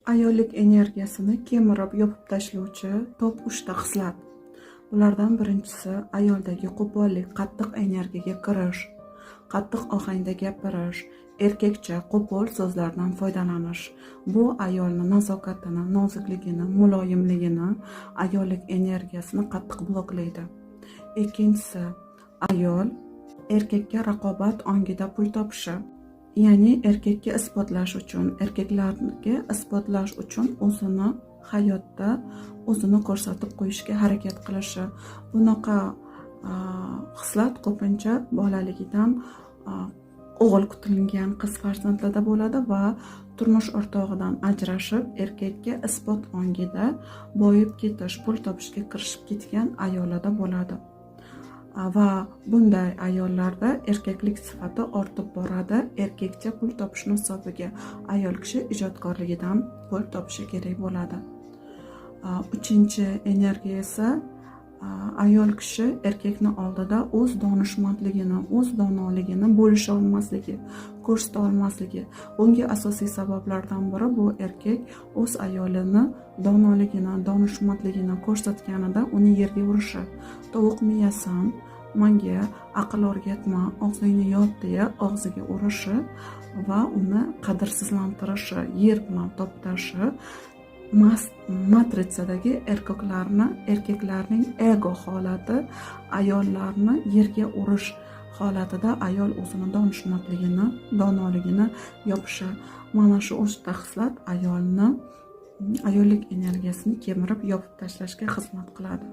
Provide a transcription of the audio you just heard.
Ayollik energiyasini kemirib, yopib tashlovchi top 3 ta xislat. Bulardan birinchisi ayoldagi qo'pollik, qattiq energiyaga kirish, qattiq ohangda gapirish, erkakcha qo'pol so'zlardan foydalanish. Bu ayolni nazokatini, nozikligini, muloyimligini, ayollik energiyasini qattiq bloklaydi. Ikkinchisi, ayol erkakka raqobat ongida pul topishi. Ya'ni erkakka isbotlash uchun, erkaklarga isbotlash uchun o'zini hayotda o'zini ko'rsatib qo'yishga harakat qilishi. Bunaqa xislat ko'pincha bolaligidan o'g'il kutilgan qiz farzandlarda bo'ladi va turmush o'rtog'idan ajrashib, erkakka isbot ongida boyib ketish, pul topishga kirishib ketgan ayollarda bo'ladi. Va bunday ayollarda erkaklik sifati ortib boradi. Erkakcha pul topishni hisobiga ayol kishi ijodkorligidan pul topishi kerak bo'ladi. Uchinchi energiya esa ayol kishi erkakni oldida o'z donishmandligini, o'z donoligini bo'lisha olmasligi, ko'rsata olmasligi. Bunga asosiy sabablardan biri bu erkak o'z ayolini donoligini, donishmandligini ko'rsatganida uni yerga urishi. "Tovuq miyasan, manga aql o'rgatma, og'zingni yop", deya og'ziga urishi va uni qadrsizlantirishi, yer bilan toptashi matritsadagi erkaklarning ego holati, ayollarni yerga urish holatida ayol o'zini donishmandligini, donoligini yopishi. Mana shu uchta xislat ayolni ayollik energiyasini kemirib, yopib tashlashga xizmat qiladi.